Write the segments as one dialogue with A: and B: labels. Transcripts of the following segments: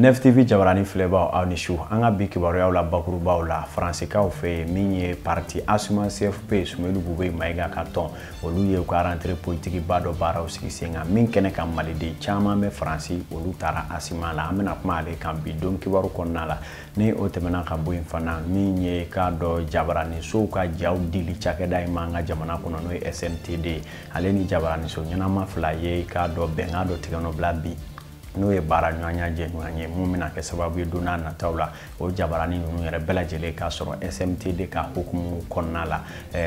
A: Nef TV jabarani filɛbaw aw ni su an ka bi kibaruyaw la bakurubaw la Faransikaw fɛ yen min ye parti ASUMA CFP Soumeylou Boubèye Maïga ka tɔn olu ye u ka rentrée politique ba dɔ baaraw sigi sen kan min kɛnɛ kan maliden caman bɛ Faransi olu taara ASUMA la an bɛna kuma ale kan bi don kibaru kɔnɔna la ni o tɛmɛna ka bɔ yen fana min ye k'a dɔn jabaranisow ka jaw dili cakɛda in ma an ka jamana kɔnɔ n'o ye SMTD ale ni jabaraniso ɲɛnama fila ye k'a dɔn bɛnkan dɔ tigɛ bila bi n'o ye baara ɲɔgɔnya jɛɲɔgɔn ye mun bɛna kɛ sababu ye don n'a nataw la o jabarani ninnu yɛrɛ bɛɛ lajɛlen k'a sɔrɔ SMTD ka hukumu kɔnɔna la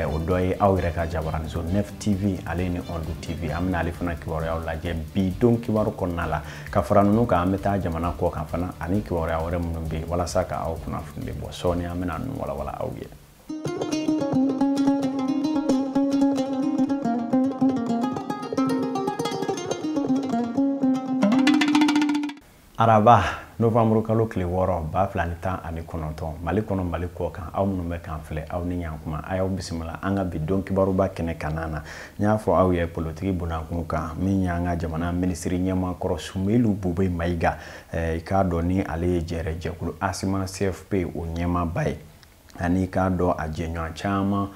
A: o dɔ ye aw yɛrɛ ka jabaraniso Nef TV ale ni Ondu TV an bɛna ale fana kibaruyaw lajɛ bi don kibaru kɔnɔna la ka fara ninnu kan an bɛ taa jamana kɔ kan fana ani kibaruya wɛrɛ minnu bɛ yen walasa ka aw kunnafoni de bɔ sɔɔni an bɛna ninnu walawala aw ye. Araba novembre kalo tile 6 2019 Mali kɔnɔ Mali kɔ kan aw minnu bɛ k'an filɛ aw ni ɲankuma a y'aw bisimila an ka bi don kibaruba kɛnɛ kanna na n y'a fɔ aw ye politiki bunakun kan min y'an ka jamana minisiri ɲɛmaa kɔrɔ Soumeylou Boubèye Maïga i k'a dɔn ni ale ye jɛrɛ jɛkulu ASUMA CFP o ɲɛmaaba ye ani k'a dɔn a jɛɲɔgɔn caman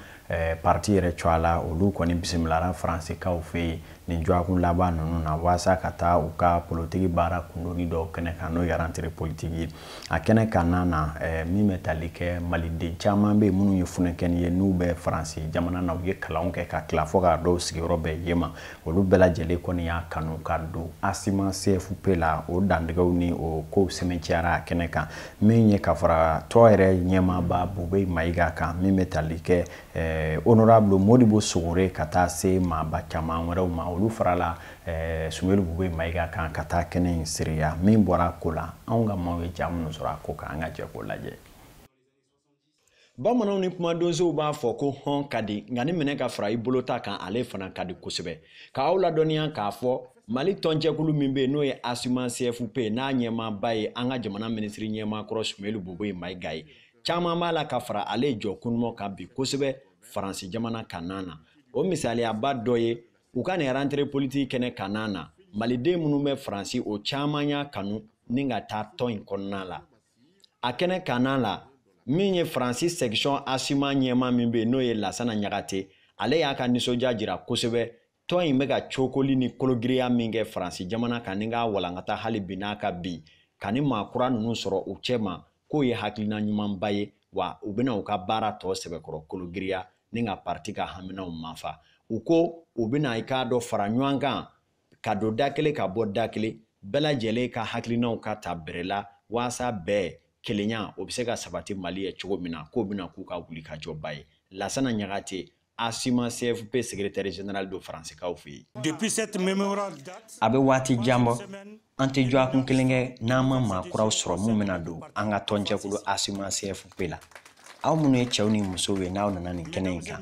A: parti yɛrɛ cogoya la olu kɔni bisimilara Faransikaw fɛ yen nin dɔgɔkun laban ninnu na walasa ka taa u ka politiki baara kundoni dɔw kɛnɛ kan n'o ye rentrée politique ye a kɛnɛ kan na min bɛ tali kɛ maliden caman bɛ yen minnu ye funɛkɛni ye n'u bɛ Faransi jamana na u ye kalanw kɛ ka tila fo k'a dɔw sigiyɔrɔ bɛn yen ma olu bɛɛ lajɛlen kɔni y'a kanu ka don ASUMA CFP la o dantigɛw ni o kow sɛmɛntiyara a kɛnɛ kan min ye ka fara tɔn yɛrɛ ɲɛmaaba Boubèye Maïga kan min bɛ tali kɛ honorable Modibo Sogore ka taa se maaba caman wɛrɛw ma olu farala Soumeylou Boubèye Maïga kan ka taa kɛnɛ in seereya min bɔra ko la anw ka maaw ye ja minnu sɔrɔ a ko kan an ka jɛ k'o lajɛ. Bamananw ni kumadonsow b'a fɔ ko hɔn ka di nka ni minɛ ka fara i bolo ta kan ale fana ka di kosɛbɛ k'aw ladɔnniya k'a fɔ Mali tɔnjɛkulu min bɛ yen n'o ye ASUMA CFP n'a ɲɛmaaba ye an ka jamana minisiri ɲɛmaa kɔrɔ Soumeylou Boubèye Maïga ye caman b'a la ka fara ale jɔ kunmɔ kan bi kosɛbɛ Faransi jamana kanna na o misaliyaba dɔ ye u ka nin rentrée politique kɛnɛ kanna na maliden minnu bɛ Faransi o caman y'a kanu ni ka taa tɔn in kɔnɔna la a kɛnɛ kanna la min ye Faransi section ASUMA ɲɛmaa min bɛ yen n'o ye Lasana Ɲagate ale y'a ka nisɔndiya jira kosɛbɛ tɔn in bɛ ka cokoli ni kologiriya min kɛ Faransi jamana kan ni k'a walankata hali bi n'a ka bi ka ni maa kura ninnu sɔrɔ u cɛ ma k'o ye hakilina ɲumanba ye wa u bɛna u ka baara tɔ sɛbɛkɔrɔ kologiriya ni ka parti ka haminaw mafa u ko u bɛna i k'a dɔ fara ɲɔgɔn kan ka don da kelen ka bɔ da kelen bɛɛ lajɛlen ka hakilinaw ka ta bɛrɛ la walasa bɛɛ kelenya o bɛ se ka sabati Mali ye cogo min na k'o bɛna k'u ka wulikajɔba ye Lasana Ɲagate ASUMA CFP secrétaire général do Faransikaw fɛ yen.
B: Depuis cette mémorable date,
C: a bɛ waati jan bɔ an tɛ dɔgɔkun kelen kɛ n'an ma maa kuraw sɔrɔ mun bɛna don an ka tɔnjɛkulu ASUMA CFP la aw minnu ye cɛw ni musow ye n'aw nana nin kɛnɛ in kan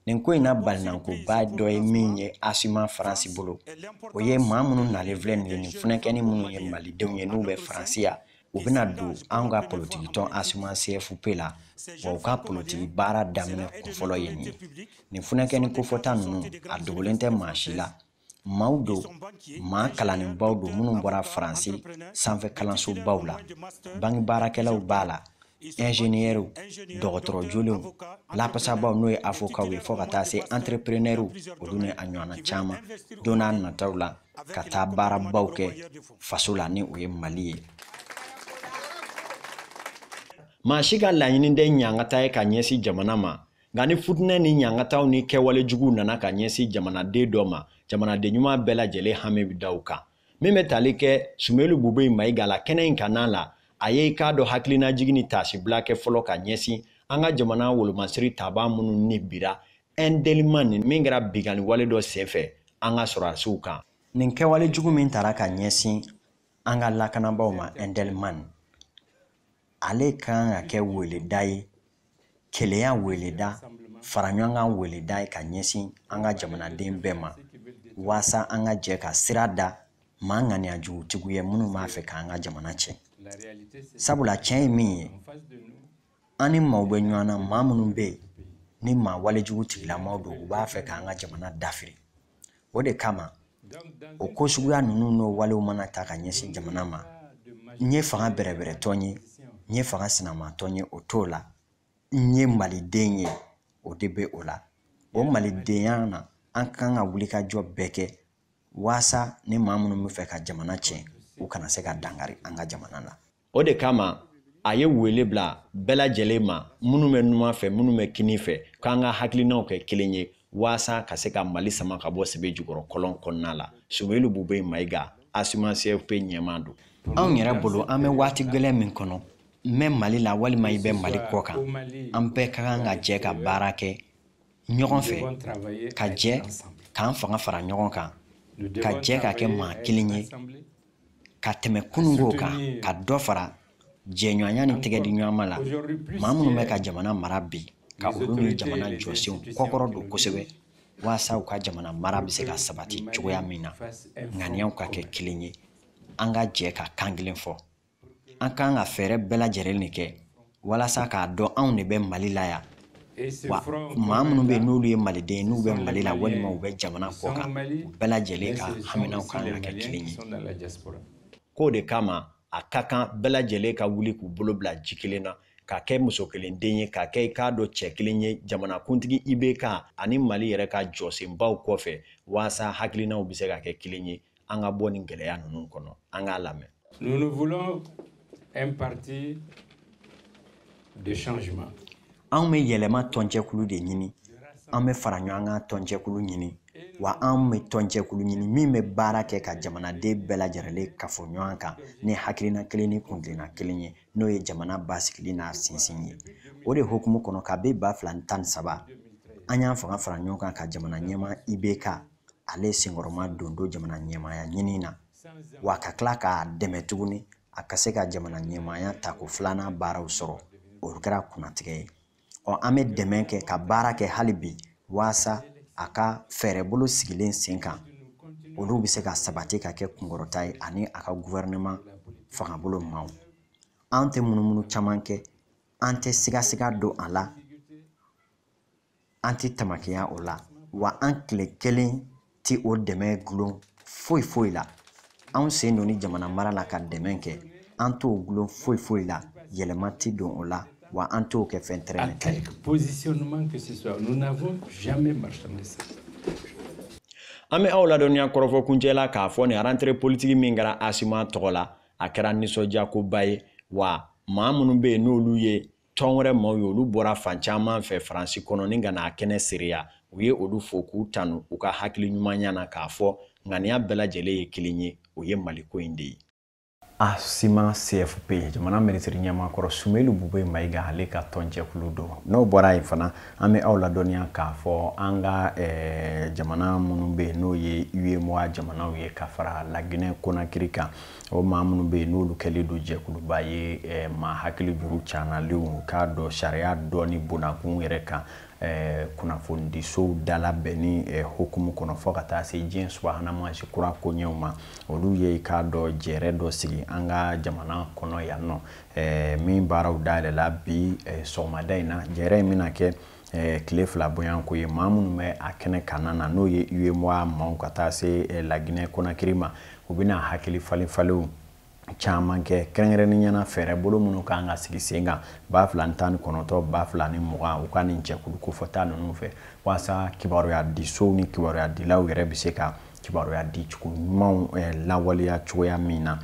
C: nin ko in na balinankoba dɔ ye min ye ASUMA Faransi bolo o ye maa minnu nalen filɛ nin ye nin funɛkɛni minnu ye malidenw ye n'u bɛ Faransi yan u bɛna don anw ka politiki tɔn ASUMA CFP la wa u ka politiki baara daminɛ kunfɔlɔ ye nin ye nin funɛkɛni kofɔta ninnu a dogolen tɛ maa si la maaw don maa kalannenbaw don minnu bɔra Faransi sanfɛ kalansobaw la bange baarakɛlaw b'a la ingénieurs dɔgɔtɔrɔ jolenw lapasabaw n'o ye avocaw ye fo ka taa se entrepreneurs olu ni a ɲɔgɔnna caman don n'a nataw la ka taa baarabaw kɛ faso la ni o ye Mali ye.
A: Maa si ka laɲini tɛ ɲangata ye ka ɲɛsin jamana ma nka ni futinɛ ni ɲangataw ni kɛwale juguw nana ka ɲɛsin jamanaden dɔ ma jamanaden ɲuman bɛɛ lajɛlen hami bɛ da u kan min bɛ tali kɛ Soumeylou Boubèye Maïga la kɛnɛ in kanna la a ye i k'a dɔn hakilinajigin ni taasibila kɛ fɔlɔ ka ɲɛsin an ka jamana wolomasiri taabaa minnu ni bira Indelimane nin min kɛra binkanni wale dɔ senfɛ an ka sɔrɔdasiw kan.
C: Nin kɛwale jugu min tara ka ɲɛsin an ka lakanabaaw ma Indelimane ale kan ka kɛ weleda ye kelenya weleda fara ɲɔgɔn kan weleda ye ka ɲɛsin an ka jamanaden bɛɛ ma walasa an ka jɛ ka sira da maa ŋaniya jugutigiw ye minnu b'a fɛ k'an ka jamana tiɲɛ sabula tiɲɛ ye min ye an ni maaw bɛ ɲɔgɔn na maa minnu bɛ yen ni maa walejugu tigilamaw don u b'a fɛ k'an ka jamana dafiri o de kama o ko suguya ninnu n'o walew mana ta ka ɲɛsin jamana ma N ye fanga bɛrɛbɛrɛtɔn ye, n ye fanga sinamatɔn ye, o t'o la. N ye maliden ye, o de bɛ o la. O malidenya na, an kan ka wulikajɔ bɛɛ kɛ waasa ni maa minnu bɛ fɛ ka jamana tiɲɛ, u kana se ka dankari an ka jamana la.
A: O de kama a ye wele bila bɛɛ lajɛlen ma, minnu bɛ numan fɛ, minnu bɛ kini fɛ, k'an ka hakilinaw kɛ kelen ye waasa ka se ka Mali sama ka bɔ sebe jukɔrɔ kɔlɔn kɔnɔna la. Soumeylou Boubèye Maïga, ASUMA CFP ɲɛmaa don.
C: Anw yɛrɛ bolo, an bɛ waati gɛlɛn min kɔnɔ, n bɛ Mali la walima i bɛ Mali kɔ kan, an bɛɛ ka kan ka jɛ ka baara kɛ ɲɔgɔn fɛ, ka jɛ k'an fanga fara ɲɔgɔn kan, ka jɛ ka kɛ maa kelen ye, ka tɛmɛ kununko kan, ka dɔ fara jɛɲɔgɔnya ni tɛgɛdiɲɔgɔnma la. Maa minnu bɛ ka jamana mara bi, ka olu ni jamana jɔsenw kɔkɔrɔ don kosɛbɛ, waasa u ka jamana mara bɛ se ka sabati cogoya min na. Ŋaniyaw ka kɛ kelen ye, an ka jɛ ka kan kelen fɔ. An kan ka fɛɛrɛ bɛɛ lajɛlen de kɛ walasa k'a dɔn anw de bɛ Mali la yan. Wa maa minnu bɛ yen n'olu ye maliden ye, n'u bɛ Mali la walima u bɛ jamana kɔ kan, u bɛɛ lajɛlen ka haminaw kan ka kɛ kelen ye.
A: K'o de kama a ka kan bɛɛ lajɛlen ka wuli k'u bolo bila ji kelen na, ka kɛ muso kelen den ye, ka kɛ i k'a dɔn cɛ kelen ye, jamanakuntigi IBK ani Mali yɛrɛ ka jɔsenbaw kɔfɛ, waasa hakilinaw bɛ se ka kɛ kelen ye, an ka bɔ nin gɛlɛya ninnu kɔnɔ. An k'a lamɛn.
B: Nous nous voulons un parti de changement.
C: Anw bɛ yɛlɛma tɔnjɛkulu de ɲini, an bɛ fara ɲɔgɔn kan tɔnjɛkulu ɲini, wa an bɛ tɔnjɛkulu ɲini min bɛ baara kɛ ka jamanaden bɛɛ lajɛlen kafo ɲɔgɔn kan ni hakilina kelen ni kuntilenna kelen ye, n'o ye jamana basigili n'a sinsin ye. O de hukumu kɔnɔ, kabi 2013, an y'an fanga fara ɲɔgɔn kan ka jamana ɲɛmaa IBK ale senkɔrɔma don jamana ɲɛmaaya ɲini na, wa ka tila k'a dɛmɛ tuguni a ka se ka jamana ɲɛmaaya tako filanan baaraw sɔrɔ. O kɛra kunnatigɛ ye. Ɔ, an bɛ dɛmɛ kɛ ka baara kɛ hali bi waasa a ka fɛɛrɛbolo sigilen sen kan, olu bɛ se ka sabati ka kɛ kunkɔrɔta ye ani a ka gouvernement fangabolo maaw. An tɛ munumunu caman kɛ, an tɛ sigasiga don a la, an tɛ tamakiya o la, wa an tile kelen tɛ o dɛmɛ gulon foyi foyi la. Anw sen don ni jamana mara la ka dɛmɛ kɛ, an t'o gulon foyi foyi la, yɛlɛma tɛ don o la, wa an t'o kɛ fɛn tɛrɛmɛ ta ye.
B: À quelque positionnement que ce soit, nous n'avons jamais marchandé ça.
A: An bɛ aw ladɔnniya kɔrɔfɔ kuncɛ la k'a fɔ nin rentrée politique min kɛra ASUMA tɔgɔ la, a kɛra nisɔndiyakoba ye. Wa maa minnu bɛ yen n'olu ye tɔn wɛrɛ maaw ye, olu bɔra fan caman fɛ Faransi kɔnɔ ni ka n'a kɛnɛ seereya, u ye olu fo k'u tanu u ka hakili ɲumanya na, k'a fɔ ŋaniya bɛɛ lajɛlen ye kelen ye, o ye Maliko in de ye. ASUMA CFP jamana minisiri ɲɛmaakɔrɔ Soumeylou Boubèye Maïga ale ka tɔnjɛkulu don. N'o bɔra yen fana, an bɛ aw ladɔnniya k'a fɔ an ka jamana minnu bɛ yen n'o ye UEMOA jamanaw ye, ka fara La Guinée Conakry kan, o maa minnu bɛ yen n'olu kɛlen don jɛkuluba ye, maa hakili juru canalenw k'a dɔn sariya dɔɔni bonnakun yɛrɛ kan, kunnafonidisow dalabɛnni hukumu kɔnɔ, fo ka taa se diɲɛ subahana mansi kura koɲɛw ma, olu ye k'a dɔn jɛrɛ dɔ sigi an ka jamana kɔnɔ yan nɔ, min baaraw dayɛlɛla bi sɔgɔmada in na. Jɛrɛ in bɛna kɛ tile 2 bonyanko ye. Maa minnu bɛ a kɛnɛ kanna na, n'o ye UEMOA maaw ka taa se La Guinée Conakry ma, u bɛna hakili falen falenw caman kɛ, kɛrɛnkɛrɛnnenya la fɛɛrɛ bolo minnu kan ka sigi sen kan 2019 2020, u ka nin jɛkulu kofɔta ninnu fɛ, walasa kibaruya disow ni kibaruya dilaw yɛrɛ bɛ se ka kibaruya di cogo ɲumanw lawaleya cogoya min na,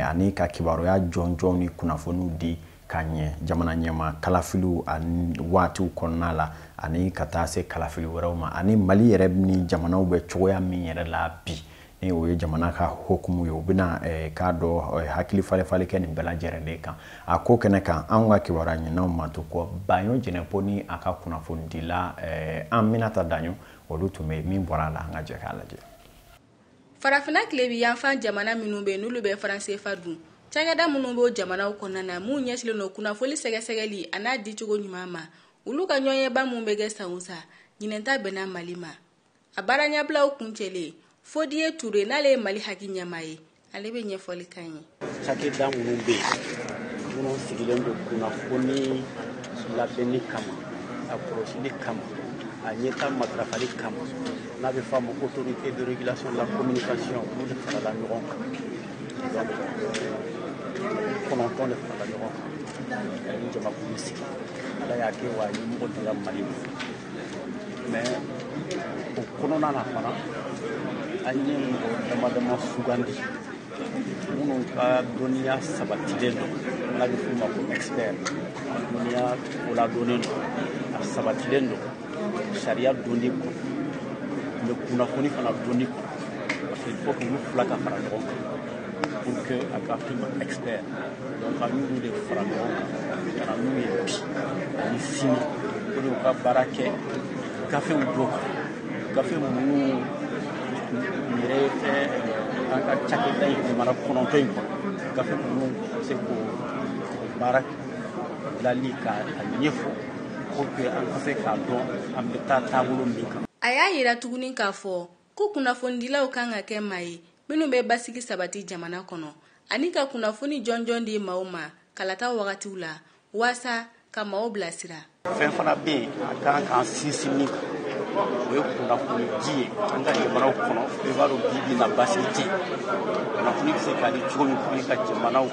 A: ani ka kibaruya jɔnjɔnw ni kunnafoniw di ka ɲɛ jamana ɲɛmaa kalafiliw ani waatiw kɔnɔna la, ani ka taa se kalafili wɛrɛw ma, ani Mali yɛrɛ ni jamanaw bɛ cogoya min yɛrɛ la bi, ni o ye jamana ka hukumu ye. U bɛna k'a dɔn hakili falen falen kɛ nin bɛɛ lajɛlen kan. A ko kɛnɛ kan, anw ka kibaruya ɲininaw ma to kɔ, Baɲo Jɛnɛpo ni a ka kunnafonidila Aminata Daɲo, olu tun bɛ min bɔra a la, an ka jɛ k'a lajɛ.
D: Farafinna tilebi yanfan jamana minnu bɛ n'olu bɛ franc CFA dun, cakɛda minnu b'o jamanaw kɔnɔna na mun ɲɛsinnen don kunnafoni sɛgɛsɛgɛli a n'a dicogo ɲuman ma, olu ka ɲɔgɔnyeba mun bɛ kɛ san o san, ɲinɛn ta bɛnna Mali ma. A baara ɲɛbilaw kuncɛlen, Fodiye Ture n'ale ye Mali haki ɲɛmaa ye, ale bɛ ɲɛfɔli k'an ye.
E: Cakɛda minnu bɛ yen, minnu sigilen don kunnafoni labɛnni kama, a kɔlɔsili kama, a ɲɛta matarafali kama, n'a bɛ f'a ma autorité de régulation de la communication, olu de farala ɲɔgɔn kan. Donc 9 de farala ɲɔgɔn kan ka nin jamakulu sigi. Ala y'a kɛ wa ɲɛmɔgɔ dira Mali ma, mais o kɔnɔna na fana an ye mɔgɔ dama dama sugandi minnu ka dɔnniya sabatilen don, n'a bɛ f'u ma ko expert. Dɔnniya koladɔnnen don, a sabatilen don sariya donni kɔnɔ, mais kunnafoni fana donni kɔnɔ, parce que il faut que olu fila ka fara ɲɔgɔn kan pour que a ka f'i ma expert. Donc an y'olu de fara ɲɔgɔn kan ka na n'u ye bi ani sini, o de y'u ka baara kɛ gafew dɔ kan, gafe minnu yɛrɛ fɛ an ka cakɛda in jamana 9 in kɔnɔ, gafe minnu bɛ se k'o baara bilali k'a ɲɛfɔ pour que an ka se k'a dɔn an bɛ taa taabolo min kan.
D: A y'a yira tuguni k'a fɔ ko kunnafonidilaw kan ka kɛ maa ye minnu bɛ basigi sabati jamana kɔnɔ ani ka kunnafoni jɔnjɔn di maaw ma kalata wagatiw la waasa ka maaw bilasira.
E: Fɛn fana bɛ yen a kan k'an sinsin min kan, o ye kunnafoni di ye an ka jamanaw kɔnɔ. I b'a dɔn bi bi in na basigi tɛ yen. Kunnafoni bɛ se ka di cogo min pour que ka jamanaw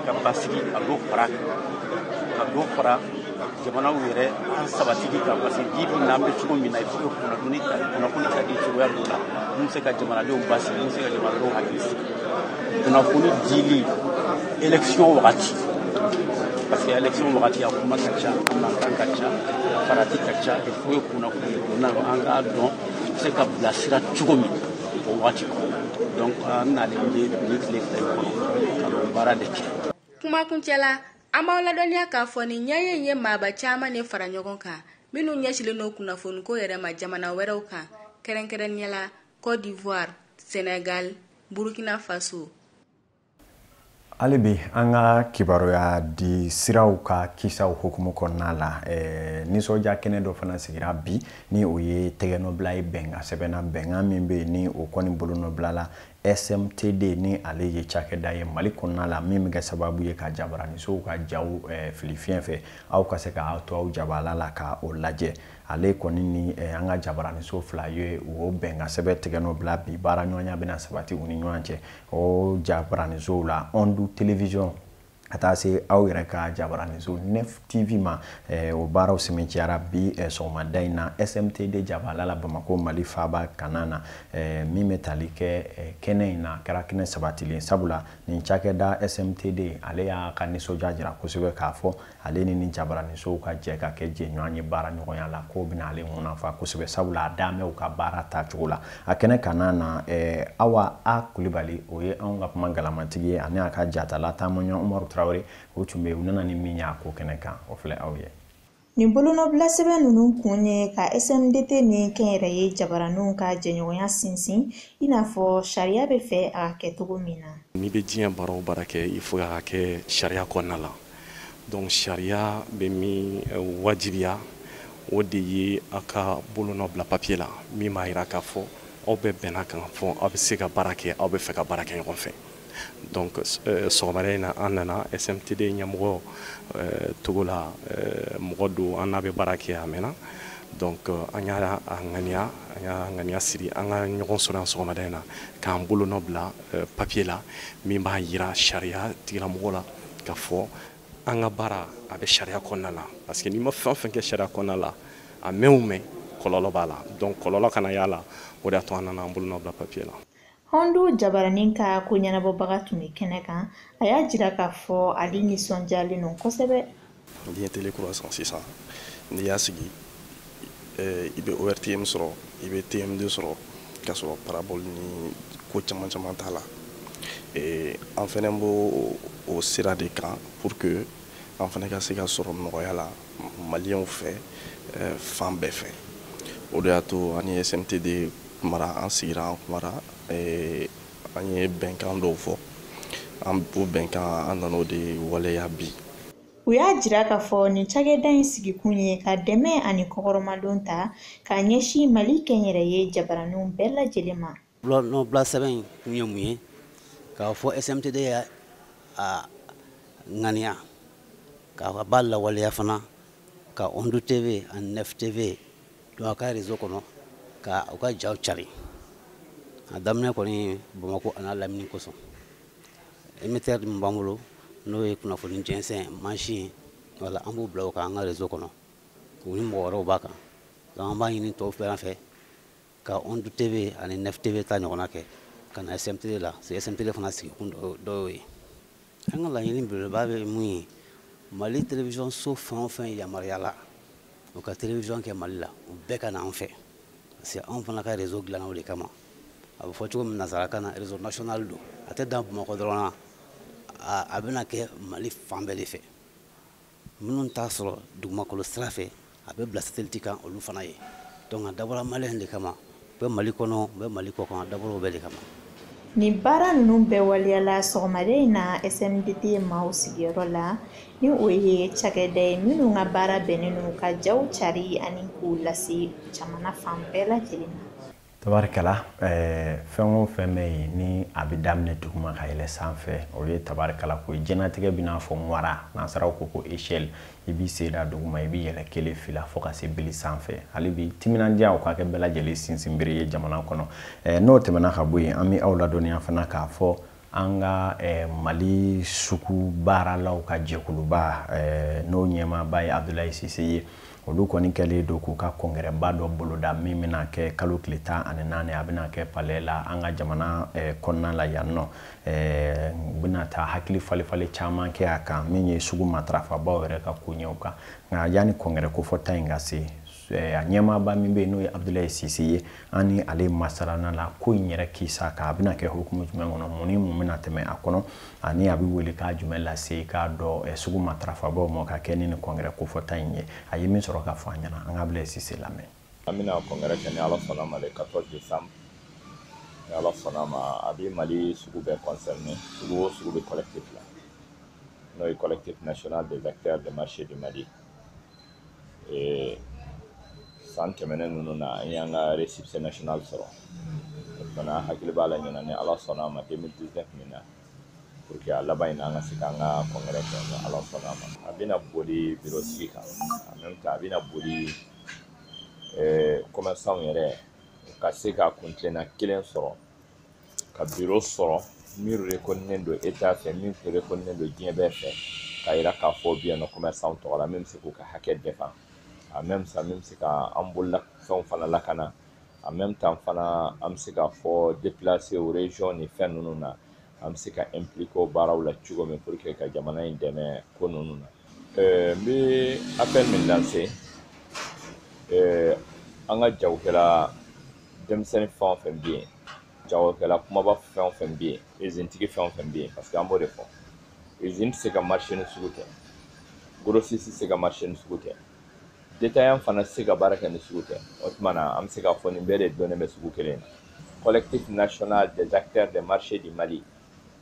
E: ka basigi ka dɔ fara ka dɔ fara jamanaw yɛrɛ an sabatili kan, parce que bi bi in na an bɛ cogo min na, il faut que kunnafoni ka di cogoya dɔ la mun bɛ se ka jamanadenw basigi, mun bɛ se ka jamanadenw hakili sigi. Kunnafoni dili élection wagati, parce que élection wagati a kuma ka ca, a mankan ka ca, a farati ka ca, il faut que kunnafoni donna an k'a dɔn bɛ se ka bilasira cogo min o wagati kɔnɔ. Donc an nalen bɛ nin tile 2 in kɔnɔ ka n'o baara de kɛ.
D: Kumakuncɛ la, an b'aw ladɔnniya k'a fɔ nin ɲɛɲɛ in ye maaba caman de fara ɲɔgɔn kan minnu ɲɛsinnen don kunnafoniko yɛrɛ ma jamana wɛrɛw kan, kɛrɛnkɛrɛnnenya la Côte d'Ivoire, Sénégal, Burkina Faso.
A: Hali bi an ka kibaruya di siraw ka kisaw hukumu kɔnɔna la, nisɔndiya kɛnɛ dɔ fana sigira bi ni o ye tɛgɛnɔbila ye bɛnkan sɛbɛnna, bɛnkan min bɛ yen ni o kɔni bolonɔbila la SMTD ni ale ye cakɛda ye Mali kɔnɔna la min bɛ kɛ sababu ye ka jabaranisow ka jaw fili fiɲɛ fɛ, aw ka se k'aw to aw jabala la ka o lajɛ. Ale kɔni ni an ka jabaraniso 2 ye o bɛnkan sɛbɛn tɛgɛnɔbila bi, baara ɲɔgɔnya bɛna sabati u ni ɲɔgɔn cɛ o jabaranisow la Ondu Télévision ka taa se aw yɛrɛ ka jabaraniso Nef TV ma. O baaraw sɛmɛntiyara bi sɔgɔmada in na SMTD jabala la Bamakɔ Mali faaba kana na, min bɛ tali kɛ kɛnɛ in na, kɛra kɛnɛ sabatilen, sabula nin cakɛda SMTD ale y'a ka nisɔndiya jira kosɛbɛ k'a fɔ ale ni nin jabaranisow ka jɛ ka kɛ jɛɲɔgɔn ye baara ɲɔgɔnya la, k'o bɛna ale nafa kosɛbɛ, sabula a dan bɛ u ka baara taacogo la. A kɛnɛ kana na Awa A Kulibali, o ye anw ka kuma galamatigi ye, ani a ka jatala taamaɲɔ Umaru Traoré, o tun bɛ yen, u nana ni min ye a ko kɛnɛ kan, o filɛ aw ye.
F: Nin bolonɔbila sɛbɛn ninnu kun ye ka SMDT ni kɛnyɛrɛye jabaraninw ka jɛɲɔgɔnya sinsin i n'a fɔ sariya bɛ fɛ a ka kɛ cogo min na.
G: N'i bɛ diɲɛ baara o baara kɛ, il faut a ka kɛ sariya kɔnɔna la. Donc sariya bɛ min wajibiya, o de ye aw ka bolonɔ bila papier la min b'a jira k'a fɔ aw bɛɛ bɛnna kan fɔ aw bɛ se ka baara kɛ, aw bɛ fɛ ka baara kɛ ɲɔgɔn fɛ. Donc sɔgɔmada in na an nana SMTD ɲɛmɔgɔ togo la, mɔgɔ don an n'a bɛ baara kɛ a mɛnna. Donc an y'a ŋaniya an y'a ŋaniya siri an ka ɲɔgɔn sɔrɔ yan sɔgɔmada in na k'an bolonɔ bila papier la min b'a jira sariya tigilamɔgɔ la k'a fɔ an ka baara a bɛ sariya kɔnɔna la, parce que n'i ma fɛn o fɛn kɛ sariya kɔnɔna la, a mɛn o mɛn kɔlɔlɔ b'a la. Donc kɔlɔlɔ kana y'a la, o de y'a to an nana an bolonɔ bila papier la.
F: Hondu jabaranin ka ko ɲɛnabɔbaga tun bɛ kɛnɛ kan, a y'a jira k'a fɔ ale nisɔndiyalen don kosɛbɛ.
H: N'i ye télé kura san sisan, n'i y'a sigi, i bɛ ORTM sɔrɔ, i bɛ TMD sɔrɔ, k'a sɔrɔ parabole ni ko caman caman t'a la. An fɛnɛ b'o o sira de kan pour que an fɛnɛ ka se ka sɔrɔ nɔgɔya la maliyɛnw fɛ fan bɛɛ fɛ. O de y'a to an ni SMTD kumara, an sigira an kumara, an ye bɛnkan dɔw fɔ, an o bɛnkan an nan'o de waleya bi.
F: U y'a jira k'a fɔ nin cakɛda in sigikun ye ka dɛmɛ ani kɔkɔrɔmadon ta k'a ɲɛsin Mali kɛnyɛrɛye jabaraninw bɛɛ lajɛlen ma.
I: Bolonɔbila sɛbɛn in kun ye mun ye? K'a fɔ SMTD y'a ŋaniya k'a b'a lawaleya fana ka Ondu TV ani Nef TV don a ka réseau kɔnɔ ka u ka jaw cari. A daminɛ kɔni Bamakɔ a n'a lamini kosɔn. Émetteur min b'an bolo n'o ye kunnafoni jɛnsɛn mansin wala an b'o bila o kan an ka réseau kɔnɔ, u ni mɔgɔ wɛrɛw b'a kan. Donc an b'a ɲini tɔw fɛ an fɛ ka Onde TV ani Nef TV ta ɲɔgɔnna kɛ ka na SMTV la, c'est SMTV fana sigikun dɔ y'o ye. An ka laɲini belebeleba bɛ mun ye, Mali télévision so fɛn o fɛn yamaruya la u ka télévision kɛ Mali la, u bɛɛ ka na an fɛ, parce que anw fana ka réseau dilanna o de kama. A bɛ fɔ cogo min nansarakan na, réseau national don, a tɛ dan Bamakɔ dɔrɔn na, a bɛna kɛ Mali fan bɛɛ de fɛ. Minnu t'a sɔrɔ dugumakolo sira fɛ, a bɛ bila satellite kan olu fana ye. Donc a dabɔra maliyɛn de kama, u bɛ Mali kɔnɔ, u bɛ Mali kɔ kan, a dabɔra o bɛɛ de kama.
F: Nin baara ninnu bɛɛ waleyala sɔgɔmada in na SMDT maaw sigiyɔrɔ la, ni o ye cakɛda ye minnu ka baara bɛnnen don ka jaw cari ani k'u lase jamana fan bɛɛ lajɛlen ma.
C: Tabarikala, fɛn o fɛn bɛ yen ni a bɛ daminɛ duguma ka yɛlɛ sanfɛ, o ye tabarikala ko ye. Diɲɛlatigɛ bɛ n'a fɔ ŋwara, nansaraw ko ko échelle, i b'i sen da duguma, i bɛ yɛlɛ kelen fila fo ka se bili sanfɛ. Hali bi timinandiya o ka kɛ bɛɛ lajɛlen sinsinbere ye jamana kɔnɔ. N'o tɛmɛna ka bɔ yen, an bɛ aw ladɔnniya fana k'a fɔ an ka Mali sugu baaralaw ka jɛkuluba, n'o ɲɛmaaba ye Abdoulaye Cissé ye, olu kɔni kɛlen don k'u ka kɔnkɛrɛba dɔ boloda min bɛna kɛ kalo tile 14, a bɛna kɛ palais la an ka jamana kɔnɔna la yan nɔ. U bɛna taa hakili falifali caman kɛ a kan min ye sugu matarafabaw yɛrɛ ka koɲɛw kan. Nka yanni kɔnkɛrɛ kofɔta in ka se, a ɲɛmaaba min bɛ yen n'o ye Abdoulaye Cissé ye, an ni ale masalana la ko in yɛrɛ kisa kan, a bɛna kɛ hukumu jumɛn kɔnɔ, mun ni mun bɛna tɛmɛ a kɔnɔ, ani a bɛ wele k'a jumɛn lase k'a dɔn sugu matarafabaw ma ka kɛ ni nin kɔnkɛrɛ kofɔta in ye. A ye min sɔrɔ ka fɔ an ɲɛna, an ka Abdoulaye Cissé lamɛn.
J: An bɛna kɔnkɛrɛ kɛ ni Ala sɔnna ma le 14 décembre. Ni Ala sɔnna ma, a bɛ Mali sugu bɛɛ concerné, sugu o sugu bɛ collectif la, n'o ye collectif national des acteurs de marché du Mali. San tɛmɛnen ninnu na, an y'an ka récépissé national sɔrɔ. O fana hakili b'a la ɲinan ni Ala sɔnna a ma 2019 min na, pour que a laban in na an ka se k'an ka congrès kɛ ni Ala sɔnna a ma. A bɛna boli bureau sigi kan, en même temps a bɛna boli commerçant yɛrɛ u ka se ka kuntilenna kelen sɔrɔ, ka bureau sɔrɔ min reconnu don état fɛ, min reconnu don diɲɛ bɛɛ fɛ, k'a yira k'a fɔ bi yan nɔ commerçant tɔgɔ la min bɛ se k'u ka hakɛ défend. En même temps, min bɛ se ka an bolola fɛnw fana lakana, en même temps fana an bɛ se k'a fɔ déplacer aux régions ni fɛn ninnu na, an bɛ se ka impliquer o baaraw la cogo min pour que ka jamana in dɛmɛ ko ninnu na. N bɛ appel min lancer, an ka jagokɛla denmisɛnnin fɛn o fɛn bɛ yen, jagokɛla kumaba fɛn o fɛn bɛ yen, usine-tigi fɛn o fɛn bɛ yen, parce que an b'o de fɔ, usine tɛ se ka marché ni sugu tɛ, grossiste tɛ se ka marché ni sugu tɛ, détaillant fana tɛ se ka baara kɛ ni sugu tɛ. O tuma na an bɛ se k'a fɔ nin bɛɛ de donnen bɛ sugu kelen na. Collectif national des acteurs des marchés du Mali,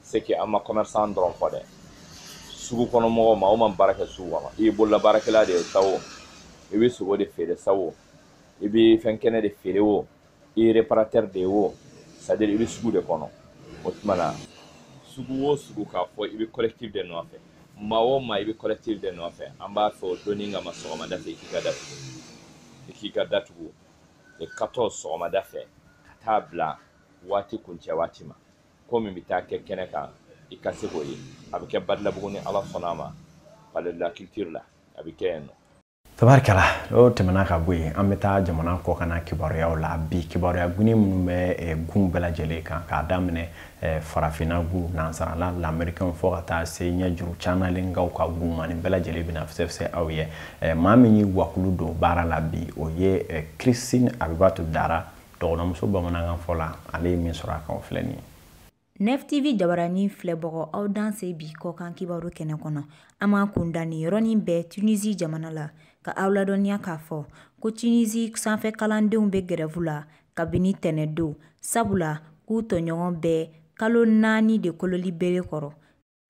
J: c'est que an ma commerçant dɔrɔn fɔ dɛ, sugu kɔnɔ mɔgɔw ma o ma baara kɛ sugu kɔnɔ, i ye bolola baarakɛla de ye sa o, i bɛ sogo de feere sa o, i bɛ fɛn kɛnɛ de feere o, i ye réparateur de ye o, c'est à dire i bɛ sugu de kɔnɔ. O tuma na sugu o sugu k'a fɔ i bɛ collectif de nɔfɛ, maa o maa i bɛ collectif de nɔfɛ, an b'a fɛ o donni kama sɔgɔmada fɛ i k'i ka datugu, i k'i ka datugu le 14 sɔgɔmada fɛ ka taa bila waati kuncɛ waati ma, ko min bɛ taa kɛ kɛnɛ kan i ka se k'o ye. A bɛ kɛ Badalabugu ni Ala sɔnna a ma, palais de la culture la, a bɛ kɛ yen nɔ.
C: Tabarikala, o tɛmɛna ka bɔ yen, an bɛ taa jamana kɔkanna kibaruyaw la bi. Kibaruya guni minnu bɛ gun bɛɛ lajɛlen kan, k'a daminɛ farafinna gun, nansarala, lamɛrikɛnw, fo ka taa se ɲɛjuru canalenkaw ka gun ma, nin bɛɛ lajɛlen bɛna fɛsɛfɛsɛ aw ye. Maa min y'i wakulu don baara la bi, o ye Christine Abibatu Dara, dɔgɔnɔmuso bamanankan fɔ la, ale ye min sɔrɔ a kan o filɛ nin ye.
K: Nef TV jabaranin filɛbagaw, aw danse bi kɔkan kibaru kɛnɛ kɔnɔ. An b'an kun da nin yɔrɔnin bɛɛ Tunisie jamana la, ka aw ladɔnniya k'a fɔ ko Tunisie sanfɛ kalandenw bɛ grève la kabini tɛnɛn don, sabula k'u tɔɲɔgɔn bɛɛ kalo 4 de kololi bere kɔrɔ,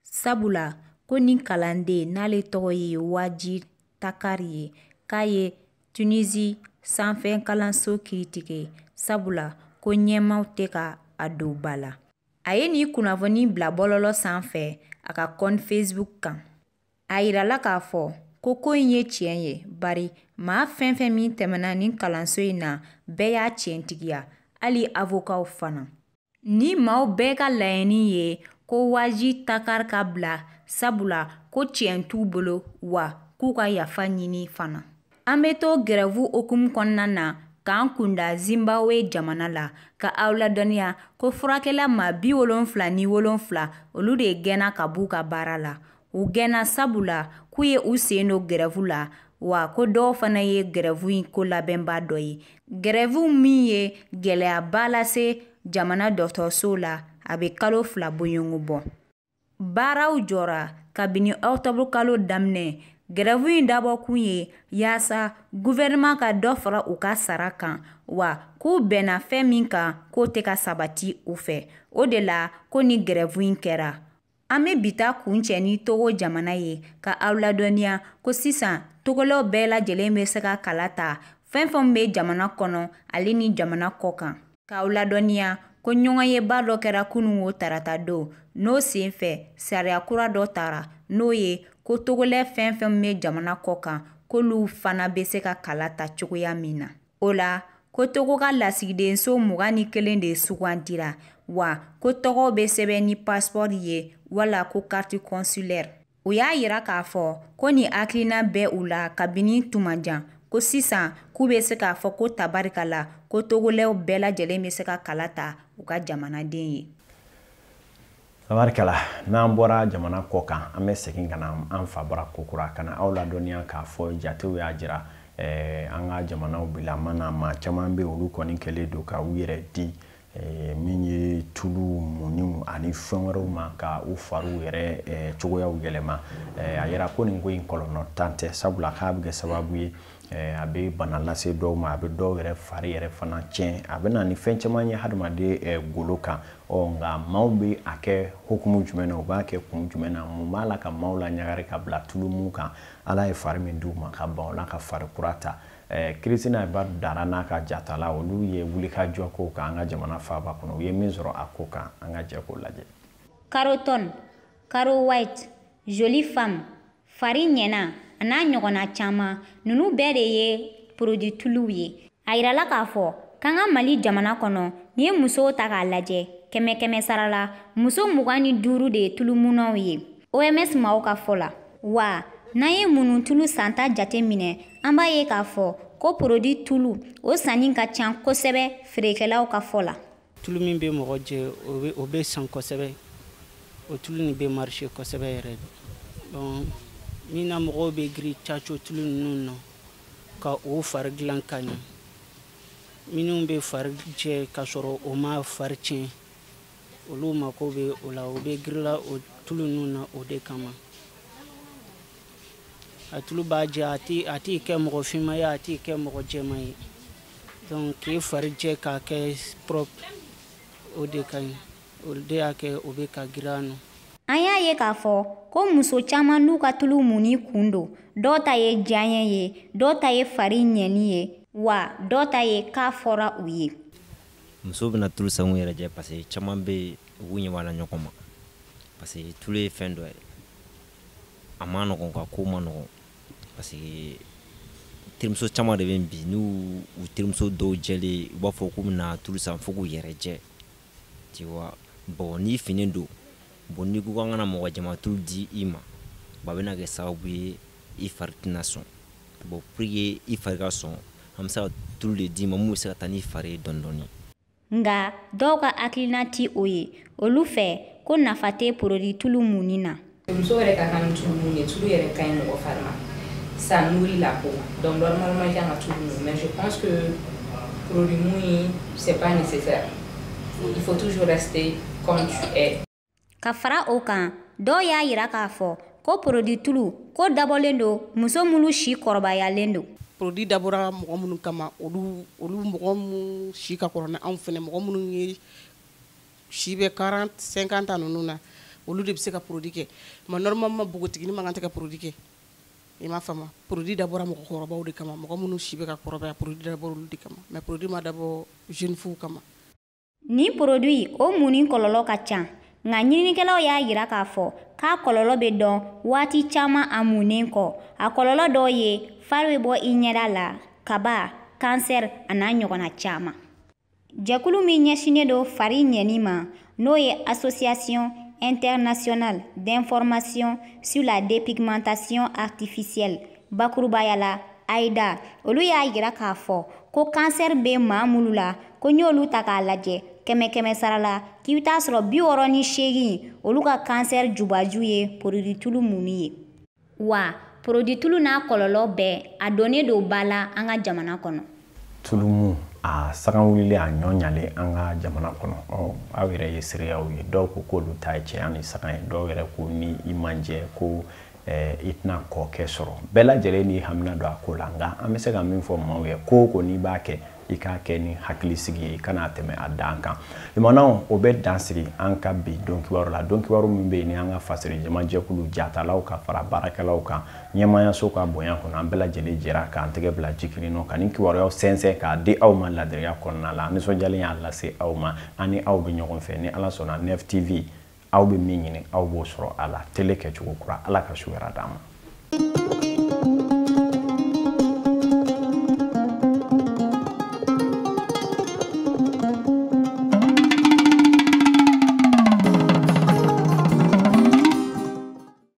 K: sabula ko nin kalanden n'ale tɔgɔ ye Waji Takari ye, k'a ye Tunisie sanfɛ kalanso kiiritigɛ, sabula ko ɲɛmaaw tɛ ka a don ba la. A ye nin kunnafoni bila bɔlɔlɔ sanfɛ a ka compte Facebook kan. A yirala k'a fɔ ko ko in ye tiɲɛ ye, bari maa fɛn fɛn min tɛmɛna nin kalanso in na bɛɛ y'a tiɲɛtigiya, hali avocatw fana. Ni maaw bɛɛ ka laɲini ye ko Waji Takar ka bila, sabula ko tiɲɛ t'u bolo, wa k'u ka yafa ɲini fana. An bɛ to gɛrɛvu hukumu kɔnɔna na k'an kunda Zimbabwe jamana la, ka aw ladɔnniya ko furakɛla maa 77 olu de gɛnna ka b'u ka baara la. U gɛnna sabula k'u ye u sen don gɛrɛvu la, wa ko dɔw fana ye gɛrɛvu in ko labɛnba dɔ ye. Gɛrɛvu min ye gɛlɛyaba lase jamana dɔgɔtɔrɔsow la, a bɛ kalo 2 bɔɲɔgɔnko bɔ. Baaraw jɔra kabini ɔkutɔburu kalo daminɛ. Gɛrɛvu in dabɔkun ye yaasa gouvernement ka dɔ fara u ka sara kan, wa k'u bɛnna fɛn min kan k'o tɛ ka sabati u fɛ. O de la ko ni gɛrɛvu in kɛra. An bɛ bi ta kuncɛ ni Togo jamana ye, ka aw ladɔnniya ko sisan Togolaw bɛɛ lajɛlen bɛ se ka kala ta fɛn fɛn bɛ jamana kɔnɔ ale ni jamana kɔ kan. K'aw ladɔnniya ko ɲɔgɔnyeba dɔ kɛra kunun o tarata don, n'o sen fɛ sariya kura dɔ tara, n'o ye ko Togolɛ fɛn fɛn bɛ jamana kɔ kan k'olu fana bɛ se ka kala ta cogoya min na. O la ko Togo ka lasigidenso 21 de sugandira, wa ko tɔgɔw bɛ sɛbɛn ni passeport ye wala ko carte consulaire. U y'a yira k'a fɔ ko nin hakilina bɛ u la kabini tuma jan, ko sisan k'u bɛ se k'a fɔ ko tabarika la ko Togolɛw bɛɛ lajɛlen bɛ se ka kala ta u ka jamanaden ye.
A: Tabarikala, n'an bɔra jamana kɔ kan, an bɛ segin ka na an fa bara kokura ka na aw ladɔnniya k'a fɔ jatew y'a jira an ka jamanaw bilama na maa caman bɛ olu kɔni kɛlen don ka u yɛrɛ di min ye tulu muniw ani fɛn wɛrɛw ma ka u fariw yɛrɛ cogoyaw yɛlɛma. A yira ko nin ko in kɔlɔlɔ tan tɛ, sabula k'a bɛ kɛ sababu ye a bɛ bana lase dɔw ma, a bɛ dɔw yɛrɛ fari yɛrɛ fana tiɲɛ, a bɛ na ni fɛn caman ye hadamaden golo kan. Ɔ nka maaw bɛ a kɛ hukumu jumɛn na, u b'a kɛ kun jumɛn na, mun b'a la ka maaw la ɲagari ka bila tulu mun kan, Ala ye fari min d'u ma ka ban o la ka fari kura ta. Kirisina ba dara n'a ka jatala, olu ye wulikajɔ ko kan an ka jamana faaba kɔnɔ, u ye min sɔrɔ a ko kan, an ka jɛ k'o lajɛ.
L: Carotone, Caro White, Jolie Femme, fari ɲɛna a n'a ɲɔgɔnna caman, ninnu bɛɛ de ye produit tuluw ye. A yirala k'a fɔ k'an ka Mali jamana kɔnɔ, n'i ye musow ta k'a lajɛ 100 sara la, muso 25 de ye tulumunaw ye OMS maaw ka fɔ la. Wa n'an ye munnu tulu santa jate minɛ, an b'a ye k'a fɔ ko produit tulu o sanni ka ca kosɛbɛ feerekɛlaw ka fɔ la.
M: Tulu min bɛ mɔgɔ jɛ, o bɛ san kosɛbɛ, o tulu nin bɛ marché kosɛbɛ yɛrɛ de. Donc min na mɔgɔw bɛ girin caco tulu ninnu na ka o fari dilan ka ɲɛ, minnu bɛ fari jɛ k'a sɔrɔ o ma fari tiɲɛ, olu mako bɛ o la, o bɛ girila o tulu ninnu na o de kama. A tulu b'a jɛ, a t'i kɛ mɔgɔ finma ye, a t'i kɛ mɔgɔ jɛman ye. Donc k'i fari jɛ k'a kɛ propre, o de ka ɲi, o de y'a kɛ o bɛ ka girin a nɔ.
L: An y'a ye k'a fɔ ko muso caman n'u ka tulu munni kun don, dɔw ta ye diyaɲɛ ye, dɔw ta ye fari ɲɛni ye, wa dɔw ta ye k'a fɔra u ye.
N: Musow bɛna tulu san u yɛrɛ jɛ parce que caman bɛ yen u ɲɛ b'a la ɲɔgɔn ma, parce que tulu ye fɛn dɔ ye, a ma nɔgɔn ka ko ma nɔgɔn, parce que terimuso caman de bɛ yen bi, n'u u terimuso dɔw jɛlen u b'a fɔ k'u bɛna tulu san fo k'u yɛrɛ jɛ, tu vois. Bon n'i fini don, bon n'i ko k'an kana mɔgɔ jama tulu di i ma, bon a bɛna kɛ sababu ye i fari tɛna sɔn. Bon pour que i fari ka sɔn, an bɛ se ka tulu de d'i ma mun bɛ se ka taa n'i fari ye dɔɔni dɔɔni.
L: Nka dɔw ka hakilina ti o ye, olu fɛ ko nafa tɛ produit tulu munni na.
O: Muso yɛrɛ ka kan ni tulu mun ye, tulu yɛrɛ ka ɲi mɔgɔ fari ma, ça nourrit la peau, donc normalement i kan ka tulu mun, mais je pense que produit mun c'est pas nécessaire, il faut toujours rester comme tu es.
L: Ka fara o kan, dɔw y'a yira k'a fɔ ko produit tulu ko dabɔlen don muso minnu si kɔrɔbayalen don.
P: Produit dabɔra mɔgɔ minnu kama, olu mɔgɔ minnu si ka kɔrɔ ni anw fɛnɛ, mɔgɔ minnu ye si bɛ 40 50 ninnu na, olu de bɛ se ka produit kɛ. Mais normalement npogotiginin man kan tɛ ka produit kɛ, i m'a faamu. Produit dabɔra mɔgɔkɔrɔbaw de kama, mɔgɔ minnu si bɛ ka kɔrɔbaya, produit dabɔra olu de kama, mais produit ma dabɔ jeune fille kama.
L: Nin produit o munni kɔlɔlɔ ka ca, nka ɲininikɛlaw y'a yira k'a fɔ k'a kɔlɔlɔ bɛ dɔn waati caman a munnen kɔ. A kɔlɔlɔ dɔw ye fari bɛ bɔ i ɲɛda la, kaba, kansɛri a n'a ɲɔgɔnna caman. Jɛkulu min ɲɛsinnen don fari ɲɛni ma, n'o ye Association internationale d'information sur la dépigmentation artificielle, bakurubaya la AIDA, olu y'a yira k'a fɔ ko kansɛri bɛ maa minnu la, ko n'i y'olu ta k'a lajɛ 100 100 sara la, k'i bɛ taa sɔrɔ 68 olu ka kansɛri jubaju ye produit tulu munni ye. Wa produit tulu n'a kɔlɔlɔ bɛɛ, a donnen don ba la an ka jamana kɔnɔ.
A: Tulumu a sagan wulilen, a ɲɔ ɲalen an ka jamana kɔnɔ. Ɔ, aw yɛrɛ ye seereyaw ye. Dɔw ko k'olu ta ye cɛya ni sagan ye, dɔw yɛrɛ ko ni i man jɛ ko i tɛna kɔkɛ sɔrɔ. Bɛɛ lajɛlen n'i hamina don a ko la, nka an bɛ se ka min fɔ maaw ye, ko o ko n'i b'a kɛ, i k'a kɛ ni hakilisigi ye, i kana tɛmɛ a dan kan. Limanaw, o bɛ dan sigi an ka bi don kibaru la. Don kibaru min bɛ yen ni an ka fasiri jamajɛkulu jatalaw ka fara baarakɛlaw kan ɲɛmaayaso ka bonya kɔnɔ, an bɛɛ lajɛlen jɛra k'an tɛgɛ bila ji kelen nɔ ka nin kibaruyaw sɛnsɛn k'a di aw ma ladiriya kɔnɔna la. An nisɔndiyalen y'a lase aw ma. An ni aw bɛ ɲɔgɔn fɛ ni Ala sɔnna. Nef TV, aw bɛ min ɲini, aw b'o sɔrɔ a la. Tele kɛcogo kura, Ala ka su hɛrɛ d'an ma.